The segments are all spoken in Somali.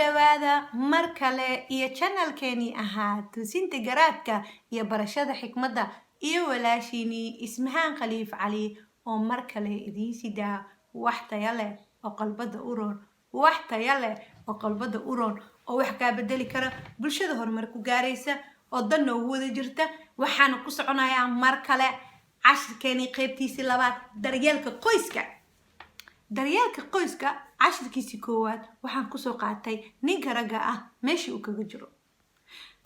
Dhawaada mar kale iyo channelkeenii ahaa Tusinta Garaadka iyo Barashada Xikmadda iyo walaashiinii Ismahaan Khaliif Cali oo mar kale idiin sidaa wax taya leh oo qalbada u roon, wax taya leh oo qalbada u roon, oo wax kaa bedeli kara, bulshada horumar ku gaaraysa oo dan noogu wada jirta. Waxaana ku soconayaa mar kale cashirkeenii qeybtiisii labaad, daryeelka qoyska. Daryeelka qoyska cashirkiisii koowaad waxaan kusoo qaatay ninka ragga ah meeshii uu kaga jiro.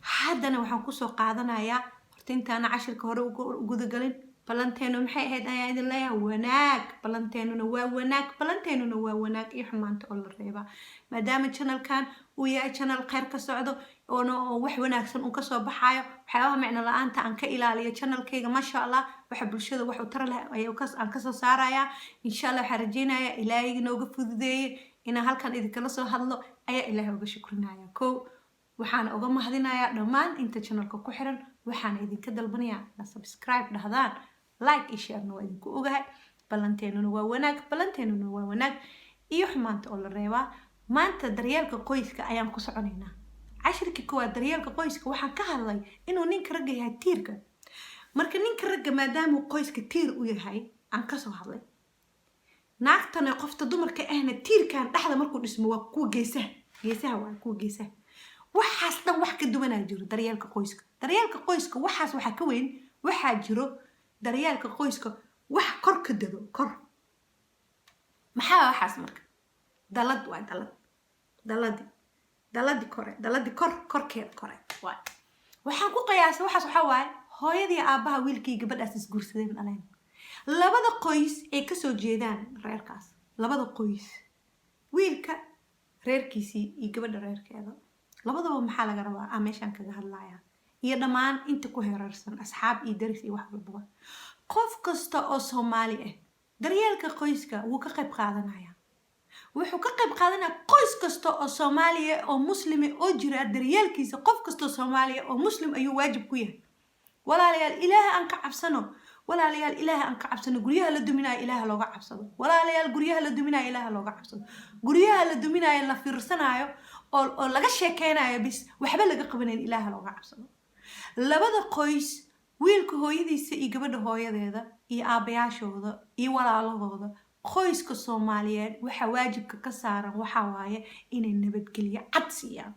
Haddana waxaan kusoo qaadanayaa, horta intaana cashirka hore u gudagalin, ballanteenu maxay ahayd ayaa idin leeyahay? Wanaag. Ballanteenuna waa wanaag, ballanteenuna waa wanaag iyo xumaanta oo la reebaa. Maadaama channelkan uu yahay channel kheyr ka socdo oona oo wax wanaagsan uu kasoo baxaayo, waxyaabaha micno la-aanta aan ka ilaaliyo channelkayga, maasha Allah, waxa bulshada wax u tara leh aan kasoo saarayaa, insha Allah. Waxaan rajeynayaa Ilaahay nooga fududeeyey inaan halkan idinkala soo hadlo ayaa Ilaahay uga shukrinaya. Kow, waxaan uga mahadinayaa dhammaan inta channelka ku xiran. Waxaana idinka dalbanayaa na subscribe dhahdaan, like iyo sharena waa idinku ogahay. Ballanteenuna waa wanaag, ballanteenuna waa wanaag iyo xumaanta oo la reebaa. Maanta daryeelka qoyska ayaan ku soconaynaa. Cashirkii koowaad, daryeelka qoyska, waxaan ka hadlay inuu ninka ragga yahay tiirka. Marka ninka ragga maadaamuu qoyska tiir u yahay aan kasoo hadlay, naagtana, qofta dumarka ahna, tiirkan dhexda markuu dhismo waa kuwa geesaha, geesaha waa kuwa geesaha. Waxaas dhan wax ka duwanaa jiro daryeelka qoyska. Daryeelka qoyska waxaas waxaa ka weyn, waxaa jiro daryeelka qoyska wax kor ka dado. Kor maxaa waxaas? Marka dalad waa dalad, daladi, daladi kore, daladi kor, korkeeda kore waay. Waxaan ku qiyaasay waxaas waxaa waaye hooyadii, aabbaha, wiilkii, gabadhaas isguursadeen dhaleen, labada qoys ay kasoo jeedaan reerkaas, labada qoys, wiilka reerkiisii iyo gabadha reerkeeda, labadaba maxaa laga rabaa aa meeshaan kaga hadlaya, iyo dhammaan inta ku hereersan, asxaab iyo daris iyo wax walbaba. Qof kasta oo Soomaali ah daryeelka qoyska wuu ka qayb qaadanaya, wuxuu ka qayb qaadanaya. Qoys kasta oo Soomaaliya oo Muslime oo jira daryeelkiisa qof kasta oo Soomaaliya oo Muslim ayuu waajib ku yahay. Walaalayaal, Ilaaha aan ka cabsano. Walaalayaal, Ilaaha aan ka cabsano. Guryaha la duminayo Ilaaha looga cabsado. Walaalayaal, guryaha la duminayo Ilaaha looga cabsado. Guryaha la duminayo, la fiirsanaayo oo laga sheekeynayo bis, waxba laga qabanayn, Ilaaha looga cabsado. Labada qoys, wiilka hooyadiisa iyo gabadha hooyadeeda iyo aabayaashooda iyo walaalahooda, qoyska Soomaaliyeed waxa waajibka ka saaran waxaa waaye inay nabadgelyo cad siiyaan,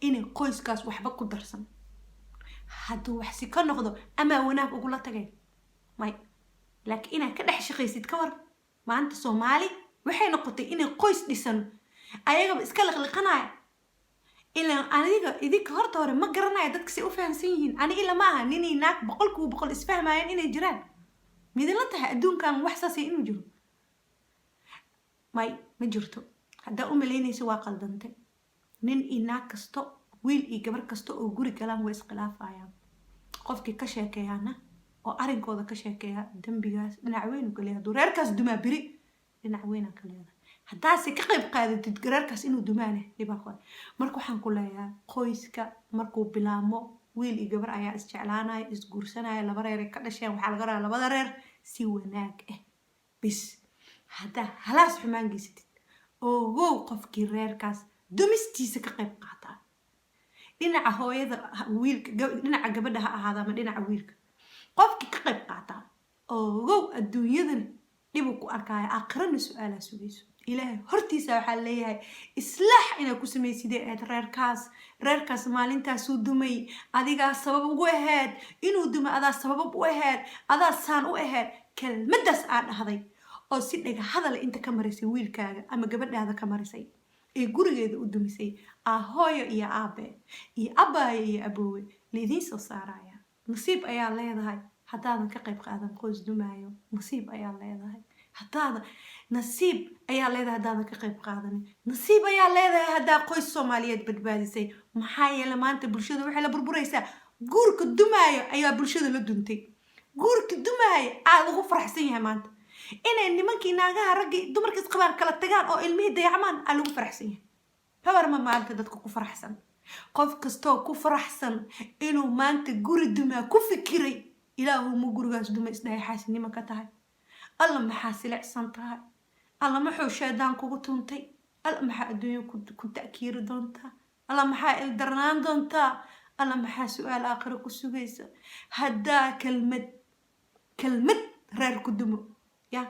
inay qoyskaas waxba ku darsan. Hadduu wax si ka noqdo amaa wanaag ugula tageen may, laakiin inaad ka dhex shaqaysid ka war. Maanta Soomaali waxay noqotay inay qoys dhisan ayagaba iska liqliqanaya. Ilaan aniga idinka horta hore ma garanayo dadka say u fahamsan yihiin. Ani ila ma aha ninii naag 100% isfahmayaan inay jiraan. Midila tahay adduunkan wax saasay inuu jiro? May, ma jirto. Haddaa u malaynayso waa qaldantay. Nin iyo naag kasto, wiil iyo gabar kasta oo guri galaan way iskhilaafayaan. Qofkii ka sheekeeyaana oo arrinkooda ka sheekeeya, dembigaas dhinac weyn u ka leeyahay. Hadduu reerkaas dumaa beri, dhinac weynaa ka leedahay. Haddaase ka qayb qaadatid reerkaas inuu dumaane, dhibaa ku. Marka waxaan ku leeyahay, qoyska markuu bilaamo, wiil iyo gabar ayaa isjeclaanaya, isguursanaya, laba reer ay ka dhasheen. Waxaa laga rabaa labada reer si wanaag ah bis. Haddaa halaas xumaan geysatid, ogow qofkii reerkaas dumistiisa ka qayb qaataa, dhinaca hooyada wiilka, dhinaca gabadha ha ahaada ama dhinaca wiilka, qofkii ka qayb qaataa, ogow adduunyadan dhibuu ku arkaayo, aakhirana su-aalaa sugayso. Ilaahay hortiisa waxaa leeyahay islaax inaad ku samaysidee ahayd reerkaas. Reerkaas maalintaasuu dumay, adigaa sabab ugu ahayd inuu dumay, adaa sabab u ahayd, adaa saan u ahayd. Kelmaddaas aa dhahday oo si dhaga hadala inta ka marisay wiilkaaga ama gabadhaada ka marisay ee gurigeeda u dumisay, ahooyo iyo aabe iyo abaayo iyo aboowe laidiin soo saaraya. Nasiib ayaa leedahay haddaadan ka qayb qaadan qoys dumaayo. Nasiib ayaa leedahay haddaadan, nasiib ayaa leedahay haddaadan ka qayb qaadanin. Nasiib ayaa leedahay haddaa qoys Soomaaliyeed badbaadisay. Maxaa yeele, maanta bulshada waxay la burburaysaa guurka dumaayo ayaa bulshada la duntay. Guurka dumaayo aa lagu faraxsan yahay maanta. Inay nimankii, naagaha, raggii, dumarka isqabaan kala tagaan oo ilmihii dayacmaan aa lagu faraxsan yahay. Habarma maanta dadka ku faraxsan, qof kastoo ku faraxsan inuu maanta guri dumaa ku fikiray, Ilaahu ma gurigaas duma isdhahay, xaasinimo ka tahay. Alla maxaa silicsan tahay! Alla maxuu shaydaan kugu tuntay! Alla maxaa adduunya ku ta'kiiri doontaa? Alla maxaa ildarnaan doontaa? Alla maxaa su-aal aakhiro ku sugaysa haddaa kelmad kelmad reer ku dumo ya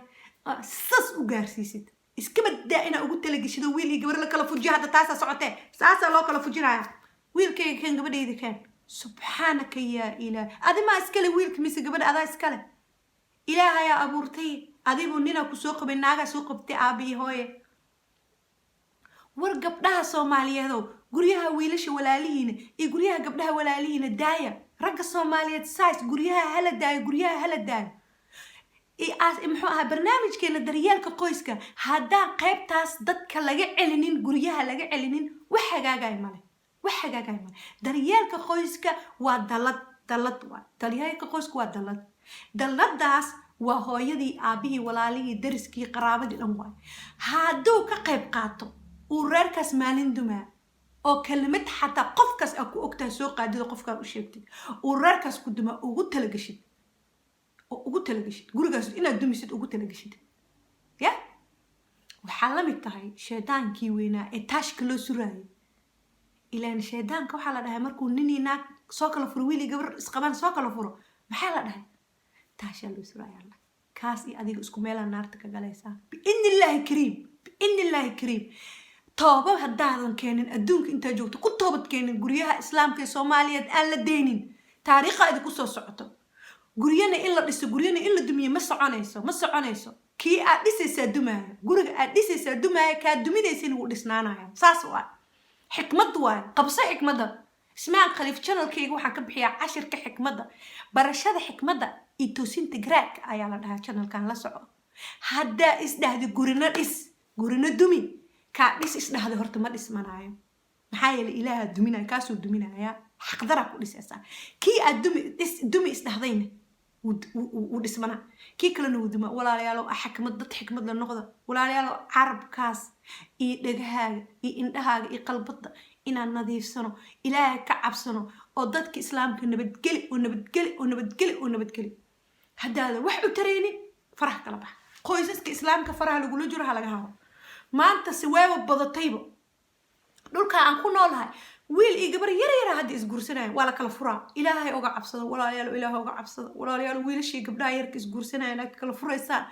saas u gaarsiisid? Iska badaa inaa ugu talageshido wiil iyo gabar la kala fujiyo. Hadda taasaa socotee, saasaa loo kala fujinaya. Wiilkayga keen, gabadhayda keen. Subxaanaka yaa Ilaah! Adi maa iskale wiilka mise gabadha? Adaa iskale, Ilaahayaa abuurtay. Adigu ninaa kusoo qabay, naagaa soo qabtay, aaba iyo hooye. War gabdhaha Soomaaliyeedow, guryaha wiilasha walaalihiina iyo guryaha gabdhaha walaalihiina daaya. Ragga Soomaaliyeed saas guryaha hala daayo, guryaha hala daayo. Muxuu ahaa barnaamijkeena daryeelka qoyska? Haddaan qaybtaas dadka laga celinin, guryaha laga celinin, wax hagaagay male, wax hagaagay male. Daryeelka qoyska waa dalad, dalad waa daryeelka qoyska, waa dalad. Daladaas waa hooyadii, aabihii, walaalihii, dariskii, qaraabadii dhan waay. Hadduu ka qayb qaato uu reerkaas maalin dumaa oo kelimad xataa qofkaas aa ku ogtahay soo qaadido, qofkaan u sheegtid, uu reerkaas ku dumaa, ugu talageshid oo ugu talageshid gurigaas inaad dumisid, ugu talageshid, ya waxaa la mid tahay shaydaankii weynaa ee taashka loo suraayay. Ilaan shaydaanka waxaa la dhahay markuu ninii naag soo kala furo, wiilii gabar isqabaan soo kala furo, maxaa la dhahay? Taashaa loo suraaya alla. Kaas iyo adiga isku meelaa naarta ka galaysaa, biidni Illaahi kariim, biidni Illaahi kariim. Tooba haddaadan keenin adduunka intaa joogto, ku toobad keenin, guryaha Islaamka ee Soomaaliyeed aan la deynin, taariikha idinku soo socoto. Guryana in la dhiso, guryana in la dumiyo ma soconayso, ma soconayso. Kii aad dhisaysaa dumaaya, guriga aad dhisaysaa dumaaya, kaa duminaysana wuu dhisnaanaya. Saas waa xikmad waay. Qabso xikmadda. Ismaan Khaliif channelkayga waxaan ka bixiyaa cashirka xikmadda, barashada xikmadda iyo toosinta garaadka ayaa la dhahaa channelkan. La soco. Haddaa isdhahdi gurina dhis, gurina dumi, kaa dhis isdhahda horta ma dhismanaayo. Maxaa yeelay Ilaahaa duminaya, kaasuu duminaya, xaqdaraa ku dhisaysaa. Kii aad dumi dhis, dumi isdhahdayna wuu dhismanaa, kii kalena wuu dumaa. Walaalayaalow, xikmad, dad xikmad la noqda. Walaalayaalow, carabkaas iyo dhegahaaga iyo indhahaaga iyo qalbada inaan nadiifsano, Ilaahay ka cabsano oo dadka Islaamka nabadgeli oo nabadgeli oo nabadgeli oo nabadgeli. Haddaadan wax u taraynin, faraha kala bax. Qoysaska Islaamka faraha lagula jiro ha laga haro. Maanta se waaba badatayba dhulka aan ku noolahay, wiil iyo gabar yar yara hadda isguursanaya waa la kala furaa. Ilaahay oga cabsado, walaalayaal, Ilaahay oga cabsado. Walaalayaal, wiilashii gabdhaha yarka isguursanaya aad kala furaysaan,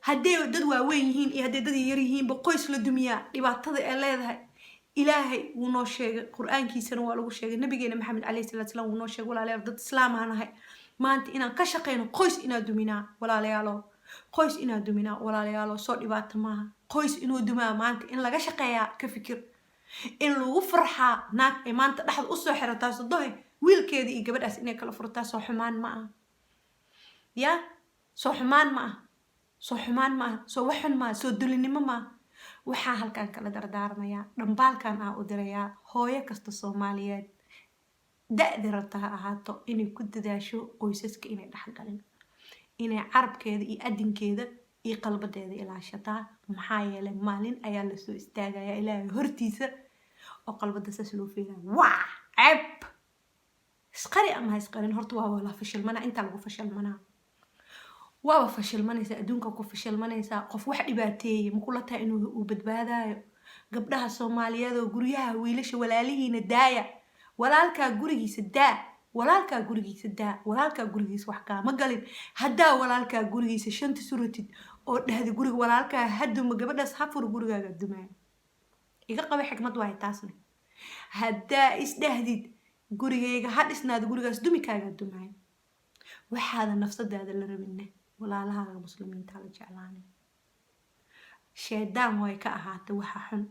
hadday dad waaweyn yihiin iyo hadday dad yar yihiinba, qoys la dumiyaa dhibaatada ee leedahay Ilaahay wuu noo sheegay, Qur-aankiisana waa lagu sheegay, nabigeena Maxamed calayhi salaatu salaam wuu noo sheegay. Walaalayaal, dad Islaam aan nahay. Maanta inaan ka shaqeyno qoys inaan duminaa, walaalayaalo, qoys inaan duminaa, walaalayaalo, soo dhibaato maaha. Qoys inuu dumaa maanta in laga shaqeeyaa, ka fikir. In lagu farxaa naag ay maanta dhexda usoo xirataa sodohe wiilkeeda iyo gabadhaas inay kala furtaa, soo xumaan ma aha? Ya, soo xumaan ma aha? Soo xumaan ma aha? Soo waxxun maaha? Soo dulinimo maaha? Waxaa halkan kala dardaarmayaa, dhambaalkan aa u dirayaa hooyo kasta Soomaaliyeed, da-di rabta ha ahaato, inay ku dadaasho qoysaska inay dhexgalin, inay carabkeeda iyo adinkeeda iyo qalbadeeda ilaashataa. Maxaa yeelay maalin ayaa lasoo istaagayaa Ilaahay hortiisa oo qalbada saas loo feeraya. Waa ceeb. Isqari ama ha isqarin, horta waa wala fashilmana. Intaa lagu fashilmanaa, waaba fashilmanaysaa, adduunka ku fashilmanaysaa. Qof wax dhibaateeyey makula tahay inuu uu badbaadayo? Gabdhaha Soomaaliyeed oo guryaha wiilasha walaalihiina daaya. Walaalkaa gurigiisa daa, walaalkaa gurigiisa daa, walaalkaa gurigiisa wax kaama galin. Haddaa walaalkaa gurigiisa shanta suratid oo dhahda guriga walaalkaa haduma, gabadhaas ha furo, gurigaaga dumaayo. Iga qaba, xikmad waaye taasna. Haddaa isdhahdid gurigayga ha dhisnaado, gurigaas dumikaaga dumaayo. Waxaada nafsadaada la rabinne walaalahaaga Muslimiinta la jeclaanin, shaydaan way ka ahaatay. Waxa xun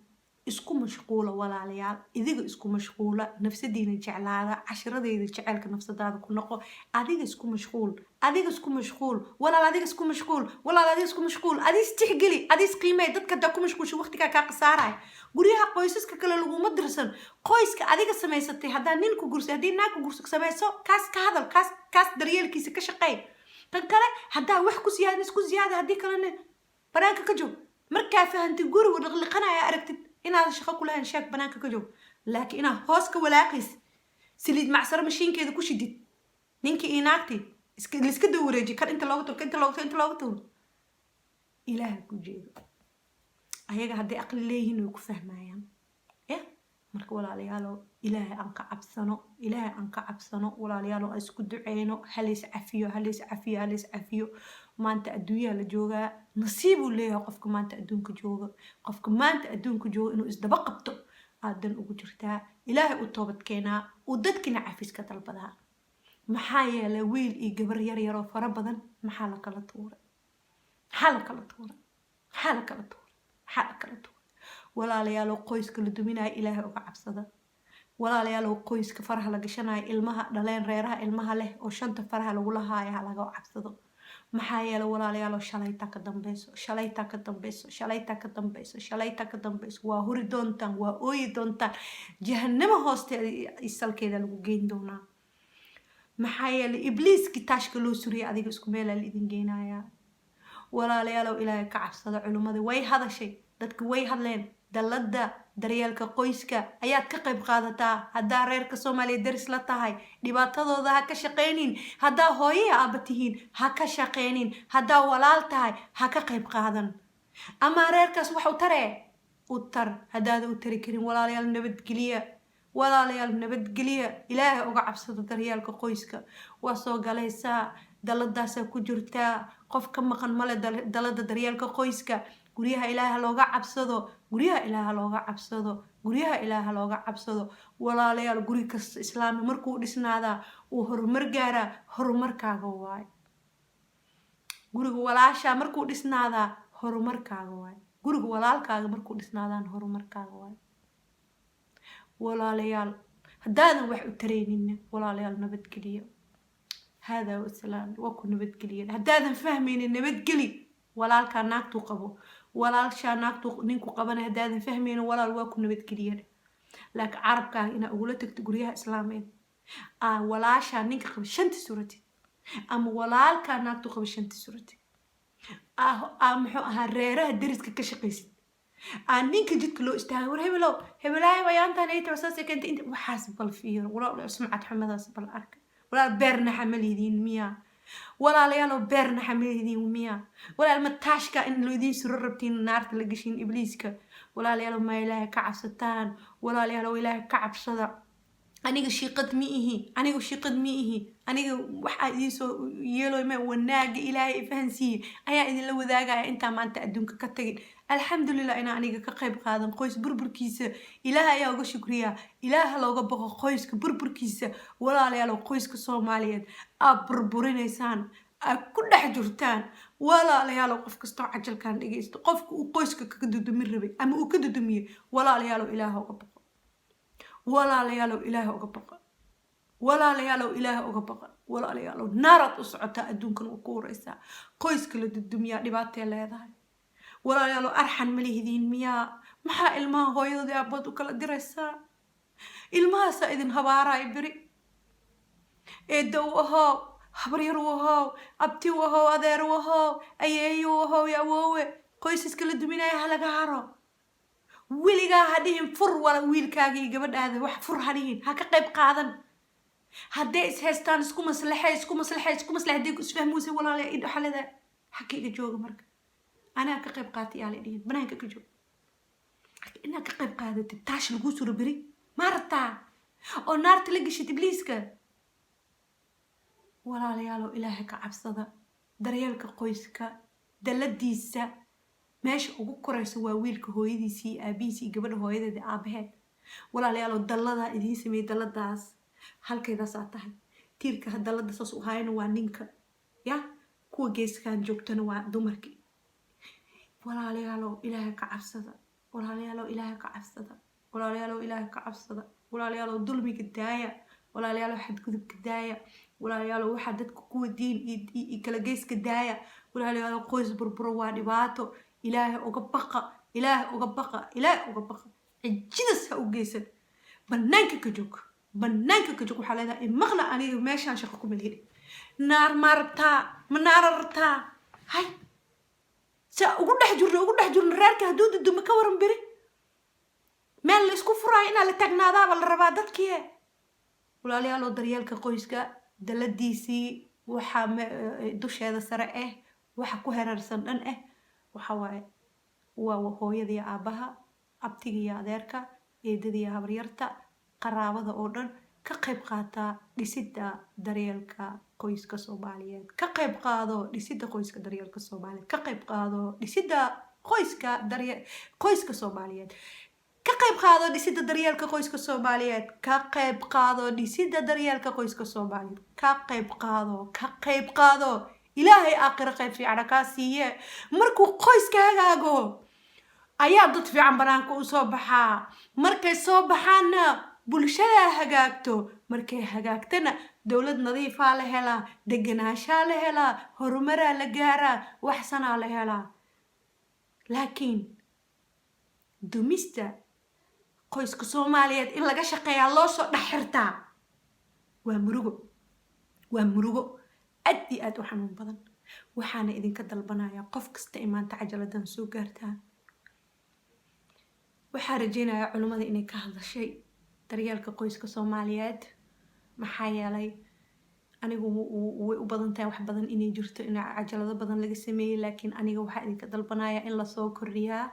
isku mashquula, walaalayaal, idiga isku mashquula, nafsadiina jeclaada. Cashiradayda jeceelka nafsadaada ku noqo. Adiga isku mashquul, adiga isku mashquul, walaal, adiga isku mashquul, walaal, adiga isku mashquul. Adi istixgeli, adi isqiimee. Dadka hadaa ku mashquulsha, waqtigaa kaa khasaaraya. Guryaha qoysaska kale laguma dirsan. Qoyska adiga samaysatay, haddaa nin ku gursay, haddii naag ku gursa, samayso kaas, ka hadal kaas, kaas daryeelkiisa ka shaqeey. Kan kale haddaa wax ku siyaadin, isku siyaada, haddii kalena banaanka ka joog. Markaa fahantid gurigu liqliqanaya, aragtid inaadan shaqo ku lahayn, sheeg, banaanka ka joog. Laakiin inaad hoos ka walaaqays, saliid macsaro mashiinkeeda ku shidid, ninkii iyo naagtii iska liska daba wareeji, kan inta looga tuuro, kan inta looga tuuro, inta looga tuuro, Ilaaha ku jeedo. Ayaga hadday aqli leeyihiin, way ku fahmayaan ya. Marka walaalayaalow, Ilaahay aan ka cabsano, Ilaahay aan ka cabsano. Walaalayaalow, aan isku duceyno. Halays cafiyo, halays cafiyo, halays cafiyo. Maanta adduunyaha la joogaa, nasiibuu leeyahay qofka maanta adduunka jooga. Qofka maanta adduunka jooga inuu isdaba qabto aadan ugu jirtaa, Ilaahay u toobad keenaa, uu dadkina cafis ka dalbadaa. Maxaa yeelay, wiil iyo gabar yar yaroo fara badan maxaa la kala tuuray? Maxaa la kala tuuray? Maxaa la kala tuuray? Maxaa la kala tuuray? Walaalayaalow, qoyska la duminaya Ilaahay uga cabsada. Walaalayaalow, qoyska faraha la gashanayo, ilmaha dhaleen, reeraha ilmaha leh oo shanta faraha lagula haayo, ha laga cabsado. Maxaa yeelay, walaalayaalow, shalaytaa ka dambeyso, shalaytaa ka dambeyso, shalaytaa ka dambeyso, shalaytaa ka dambeyso. Waa huri doontaan, waa ooyi doontaan, jahanamo hoosteeda iyo salkeeda lagu geyn doonaa. Maxaa yeelay, Ibliiskii taashka loo suriyay adiga isku meelaa la idin geynayaa. Walaalayaalow, Ilaahay ka cabsada. Culimmadii way hadashay, dadki way hadleen. Dalladda daryeelka qoyska ayaad ka qayb qaadataa. Haddaa reerka Soomaaliya daris la tahay, dhibaatadooda ha ka shaqaynin. Haddaa hooyaya aaba tihiin, ha ka shaqaynin. Haddaa walaal tahay, ha ka qayb qaadan. Ama reerkaas wax u taree, u tar. Haddaada u tari karin, walaalayaal, nabadgeliya. Walaalayaal, nabadgeliya. Ilaahay uga cabsado. Daryeelka qoyska waa soo galaysaa, dalladaasaa ku jirtaa. Qof ka maqan male dalada daryeelka qoyska. Guryaha Ilaaha looga cabsado, guryaha Ilaaha looga cabsado, guryaha Ilaaha looga cabsado. Walaalayaal, guri kasta Islaami markuu dhisnaadaa uu horumar gaaraa. Horumarkaaga waayo guriga walaashaa markuu dhisnaadaa, horumarkaaga waayo guriga walaalkaaga markuu dhisnaadaan, horumarkaaga waayo. Walaalayaal, haddaadan wax u tarayninna, walaalayaal, nabadgeliyo. Haadaa wasalaam, waa ku nabadgeliya. Haddaadan fahmaynin, nabadgeli. Walaalkaa naagtuu qabo, walaalshaa naagtuu ninku qabana, haddaadan fahmaynin, walaal, waa ku nabadgeliya. Laakiin carabkaaga inaa ugula tagto guryaha Islaameed, aa walaashaa ninka qaba shanta suratid, ama walaalkaa naagtuu qaba shanta suratid, aa muxuu ahaa, reeraha deriska ka shaqaysid, aa ninka jidka loo istaagay, "War hebelow, hebelaayo, wayaantaan ay tahay, saasay keentay," inta waxaas bal fiiro. Walaal, sumcad xumadaas bal arka. Walaal, beernaxa ma lihidiin miyaa? Walaalayaalow, beernaxa ma lihidiin miyaa? Walaal, ma taashka in loo suro rabtiin, naarta la geshiin Ibliiska? Walaalayaalow, ma Ilaahay ka cabsataan? Walaalayaalow, Ilaahay ka cabsada. Aniga shiiqad ma ihi, aniga shiiqad ma ihi. Aniga waxaa idiin soo yeeloy ma wanaaga Ilaahay ifahansiiye ayaa idinla wadaagaya. Intaa maanta adduunka ka tagin, alxamdulilah, inaa aniga ka qayb qaadan qoys burburkiisa, Ilaah ayaa uga shukriyaa. Ilaaha looga boqo qoyska burburkiisa. Walaalayaal, qoyska Soomaaliyeed aad burburinaysaan, aad ku dhex jirtaan, walaalayaalow, qof kastoo cajalkan dhegaysto, qofka uu qoyska kaga dudumin rabay ama uu ka dudumiyey, walaalayaalow, Ilaaha uga boqo. Walaalayaalow, Ilaaha uga boqo. Walaalayaalow, Ilaaha uga baqa. Walaalayaalow, naaraad u socotaa, adduunkan waa ku wareysaa. Qoyska la dudumiyaa dhibaatay leedahay. Walaalayaalow, arxan ma lihidiin miyaa? Maxaa ilmaha hooyadoodii aabood u kala diraysaa? Ilmahaasaa idin habaaraay beri. Eedda u ahow, habaryar u ahow, abti u ahow, adeer u ahow, ayeeyo u ahow iyo awoowe, qoysaska la duminaya ha laga haro. Weligaa ha dhihin fur wala wiilkaaga iyo gabadhaada wax fur ha dhihin, ha ka qayb qaadan. Hadday is haystaan, isku maslaxe, isku maslaxe, isku maslaxe. Hadday isfahmuusa, walaala, waxaa leedahay, "Xagga iga jooga." Marka anaa ka qayb qaatay yaa la dhihin, banaanka ka joog. Inaad ka qayb qaadatid, taash laguu suro beri ma rabtaa oo naarta la geshid Ibliiska? Walaalayaalow, Ilaahay ka cabsada. Daryeelka qoyska daladiisa meesha ugu koraysa waa wiilka hooyadiisii iyo aabihiisii iyo gabadha hooyadeeda, aabaheed. Walaalayaalow, dalladaa idiin sameeyey, dalladaas halkeedaasaa tahay. Tiirka dallada saas u haayana waa ninka, ya kuwa geeskaan joogtana waa dumarkii. Walaalayaalow, Ilaahay ka cabsada. Walaalayaalow, Ilaahay ka cabsada. Walaalayaalow, Ilaahay ka cabsada. Walaalayaalow, dulmiga daaya. Walaalayaalow, xadgudubka daaya. Walaalayaalow, waxaa dadka kuwa diin iyo kala geeska daaya. Walaalayaalow, qoys burburo waa dhibaato. Ilaahay uga baqa, Ilaahay uga baqa, Ilaahay uga baqa. Cijidas ha u geysan, banaanka ka joog, banaanka ka joog. Waxaa leedahay, "Imaqla, aniga meeshaan shaqo kuma lihini." Naar ma rabtaa? Ma naara rabtaa? Hay saa ugu dhex jirno, ugu dhex jirno. Reerka hadduu dudumo, ka waran beri? Meel la isku furaayo inaa la taagnaadaaba la rabaa dadkii. Walaalyaalow, daryeelka qoyska daladiisii waxaa dusheeda sare ah, waxa ku hereersan dhan ah waxa waaye Waa hooyada iyo aabbaha, abtiga iyo adeerka, eedada iyo habaryarta, qaraabada oo dhan. Ka qayb qaataa dhisidda daryeelka qoyska Soomaaliyeed. Ka qayb qaado dhisidda qoyska daryeelka Soomaaliyeed. Ka qayb qaado dhisidda qoyska darye qoyska Soomaaliyeed. Ka qayb qaado dhisidda daryeelka qoyska Soomaaliyeed. Ka qayb qaado dhisidda daryeelka qoyska Soomaaliyeed. Ka qayb qaado, ka qayb qaado. Ilaahay aakhiro qayb fiicana kaa siiye. Markuu qoyska hagaago ayaa dad fiican banaanka u soo baxaa. Markay soo baxaanna bulshadaa hagaagto. Markay hagaagtana dowlad nadiifaa la helaa, deganaanshaa la helaa, horumaraa la gaaraa, waxsanaa la helaa. Laakiin dumista qoyska Soomaaliyeed in laga shaqeeyaa loo soo dhex xirtaa waa murugo, waa murugo aad iyo aad u xanuun badan. Waxaana idinka dalbanayaa qof kasta imaanta cajaladan soo gaartaa. Waxaa rajeynayaa culimmada inay ka hadashay daryeelka qoyska Soomaaliyeed, maxaa yeelay anigu way u badan tahay wax badan inay jirto in cajalado badan laga sameeyey. Laakiin aniga waxaa idinka dalbanayaa in lasoo kordhiyaa,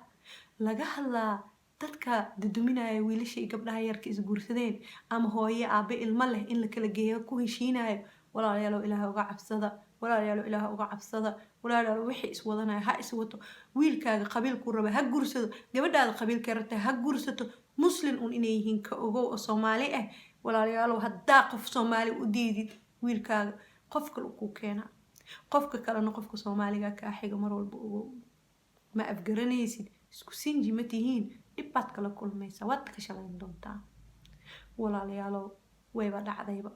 laga hadlaa dadka duduminaya wiilasha iyo gabdhaha yarka isguursadeen, ama hooye aabe ilmo leh in la kala geeyo ku heshiinayo. Walaalayaalow, Ilaaha uga cabsada. Walaalayaalow, Ilaaha uga cabsada. Walaalayaalow, wixii iswadanaya ha iswato. Wiilkaaga qabiilkuu raba ha guursado, gabadhaada qabiilkay rabta ha guursato. Muslim un inay yihiin ka ogow oo Soomaali ah. Walaalayaalow, haddaa qof Soomaali u diidid wiilkaaga, qof kale kuu keenaa, qofka kalena qofka Soomaaliga kaa xiga mar walba ogow. Ma afgaranaysid, isku sinji ma tihiin, dhib baad kala kulmaysaa, waad ka shalayn doontaa. Walaalayaalow, wayba dhacdayba.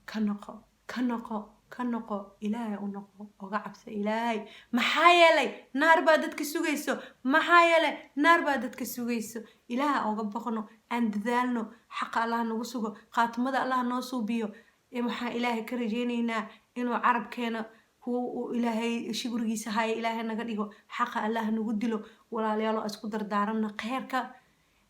Ka noqo, ka noqo, ka noqo. Ilaahay u noqo, oga cabsa Ilaahay. Maxaa yeelay naar baa dadka sugayso. Maxaa yeelay naar baa dadka sugayso. Ilaaha oga boqno, aan dadaalno. Xaqa Allah nagu sugo, khaatimada Allah noo suubiyo. Waxaan Ilaahay ka rajeynaynaa inuu carabkeena kuwa uu Ilaahay shugrigiisa haya Ilaahay naga dhigo, xaqa Allah nagu dilo. Walaalayaal, oo isku dardaaranna kheyrka.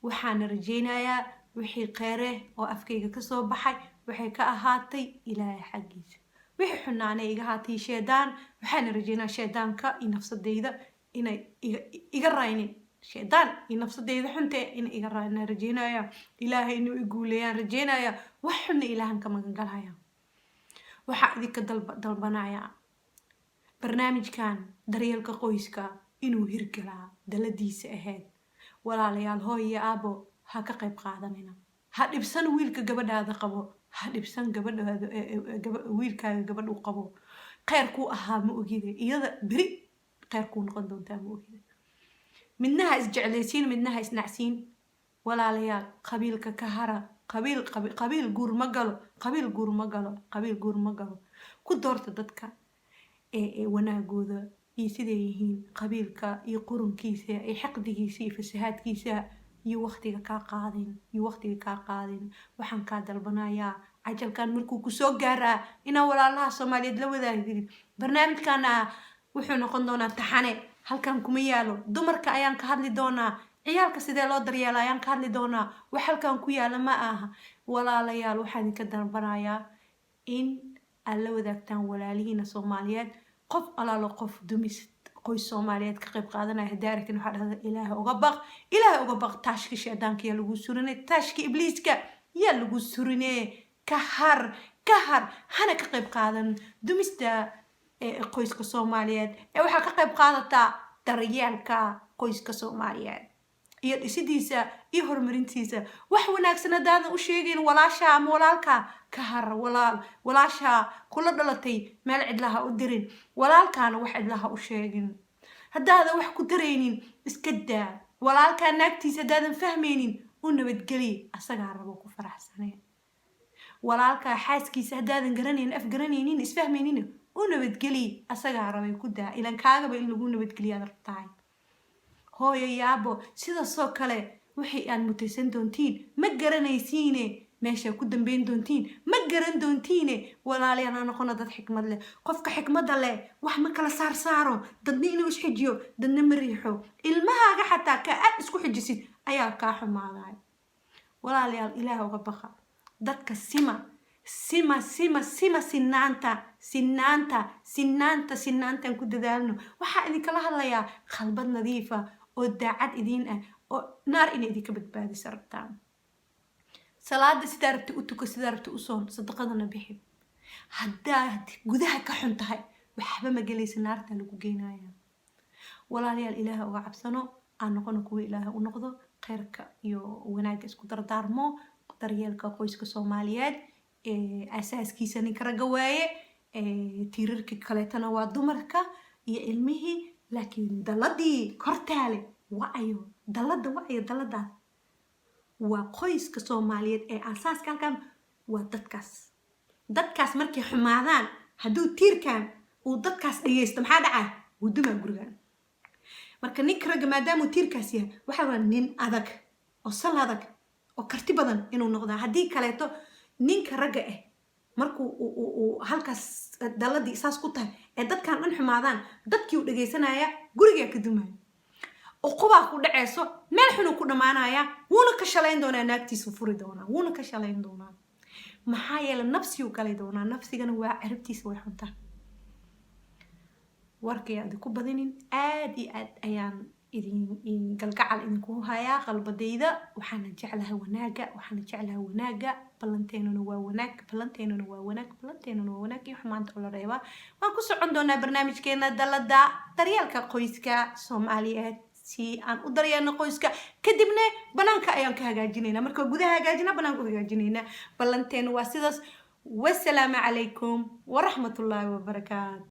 Waxaana rajeynayaa wixii kheyre oo afkayga kasoo baxay waxay ka ahaatay Ilaahay xaggiisa, wixii xunaanay iga ahaatay sheedaan. Waxaana rajeynaya sheedaanka iyo nafsadeyda inay iga raynin, shaydaan iyo nafsadeyda xunte inay iga raynin rajeynaya. Ilaahay inuu i guuleeyaan rajeynaya, wax xunna Ilaahan ka magan galaya. Waxaa idinka dalbanayaa barnaamijkan daryeelka qoyska inuu hirgalaa daladiisa ahayd. Walaalayaal, hooy iyo aabo, ha ka qayb qaadanina. Ha dhibsan wiilka gabadhaada qabo, ha dhibsan gabadhaada wiilkaaga gabadhuu qabo. Kheyrkuu ahaa ma ogide, iyada beri kheyr kuu noqon doontaa ma ogide. Midna ha isjeclaysiin, midna ha isnacsiin. Walaalayaal, qabiilka ka hara. Qabiil, qabiil guur ma galo, qabiil guur ma galo, qabiil guur ma galo. Ku doorta dadka ee wanaagooda iyo siday yihiin. Qabiilka iyo qurunkiisa iyo xaqdigiisa iyo fasahaadkiisa iyo waqtiga kaa qaadin, iyo waqtiga kaa qaadin. Waxaan kaa dalbanayaa cajalkan markuu kusoo gaaraa inaa walaalaha Soomaaliyeed la wadaagdid. Barnaamijkana wuxuu noqon doonaa taxane, halkan kuma yaalo. Dumarka ayaan ka hadli doonaa, ciyaalka sidee loo daryeela ayaan ka hadli doonaa. Wax halkan ku yaala ma aha. Walaalayaal, waxaan idinka dalbanayaa in aad la wadaagtaan walaalihiina Soomaaliyeed. Qof alaalo qof dumis qoys Soomaaliyeed ka qayb qaadanaya haddii aragtin, waxaa dhahda: "Ilaahay uga baq, Ilaahay uga baq. Taashka shaydaanka yaa lagu surinay, taashka ibliiska yaa lagu surine. Ka har, ka har, hana ka qayb qaadan dumista qoyska Soomaaliyeed. Ee waxaa ka qayb qaadataa daryeelka qoyska Soomaaliyeed iyo dhisidiisa iyo horumarintiisa. Wax wanaagsan haddaadan u sheegayn walaasha ama walaalka, ka har. Walaal, walaasha kula dhalatay meel cidlaha u dirin, walaalkaana wax cidlaha u sheegin. Haddaadan wax ku daraynin, iska daa. Walaalkaa naagtiisa haddaadan fahmaynin, u nabadgeli, asagaa rabo ku faraxsanee. Walaalkaa xaaskiisa haddaadan garanaynin, af garanaynin, isfahmaynin, u nabadgeli, asagaa rabay ku daa. Ilan kaagaba in lagu nabadgeliyaad rabtahay. Hooyo, yaabo, sidaasoo kale wixii aad mutaysan doontiin ma garanaysiine, meeshaa ku dambeyn doontiin ma garan doontiine. Walaalayaal, ha noqono dad xikmad leh. Qofka xikmadda leh wax ma kala saar saaro, dadna inuu isxijiyo, dadna ma riixo. Ilmahaaga xataa ka aad isku xijisid ayaa kaa xumaadaay. Walaalayaal, Ilaah uga baqa. Dadka sima, sima, sima, sima. Sinaanta, sinaanta, sinaanta, sinaantaan ku dadaalno. Waxaa idinkala hadlayaa qalbad nadiifa. Oo daacad idiin ah oo naar inay idinka badbaadisa rabtaan. Salaada sidaa rabta u tuko, sidaa rabta u soon, sadaqadana bixi. Haddaad gudaha ka xun tahay, waxba ma gelaysa, naartaa lagu geynayaa. Walaalayaal, Ilaaha uga cabsano, aan noqono kuwa Ilaaha u noqdo, kheyrka iyo wanaagga isku dardaarmo. Daryeelka qoyska Soomaaliyeed asaaskiisa ninka ragga waaye, tiirarkii kaleetana waa dumarka iyo ilmihii, laakiin daladii kortaale wacayo, dalada wacayo, daladaas waa qoyska Soomaaliyeed ee asaaska halkan waa dadkaas. Dadkaas markay xumaadaan, hadduu tiirkan uu dadkaas dhegeysto, maxaa dhacaa? Wuu dumaa gurigan. Marka ninka ragga, maadaamuu tiirkaas yahay, waxaa waa nin adag oo sal adag oo karti badan inuu noqdaa. Haddii kaleeto ninka ragga ah markuu uu halkaas daladii saas ku tahay ee dadkan dhan xumaadaan, dadkii uu dhegeysanaya, gurigaa ka dumaya, uqubaa ku dhaceyso, meel xunuu ku dhammaanaya, wuuna ka shalayn doonaa, naagtiisu furi doonaa, wuuna ka shalayn doonaa. Maxaa yeele nafsiyuu galay doonaa, nafsigana waa ciribtiisa way xuntaa. Warkay idinku badinin, aad iyo aad ayaan idin galgacal idinku hayaa qalbadayda. Waxaana jeclahay wanaaga, waxaana jeclahay wanaaga. Ballanteenuna waa wanaag, ballanteenuna waa wanaag, ballanteenuna waa wanaag iyo xumaanta oo la reebaa. Waan ku socon doonaa barnaamijkeena dalada daryeelka qoyska Soomaaliyeed, si aan u daryeelno qoyska, kadibna banaanka ayaan ka hagaajinaynaa. Marka gudaha hagaajina, banaanka u hagaajinaynaa. Ballanteenu waa sidaas. Wasalaamu calaykum waraxmatullaahi wabarakaatu.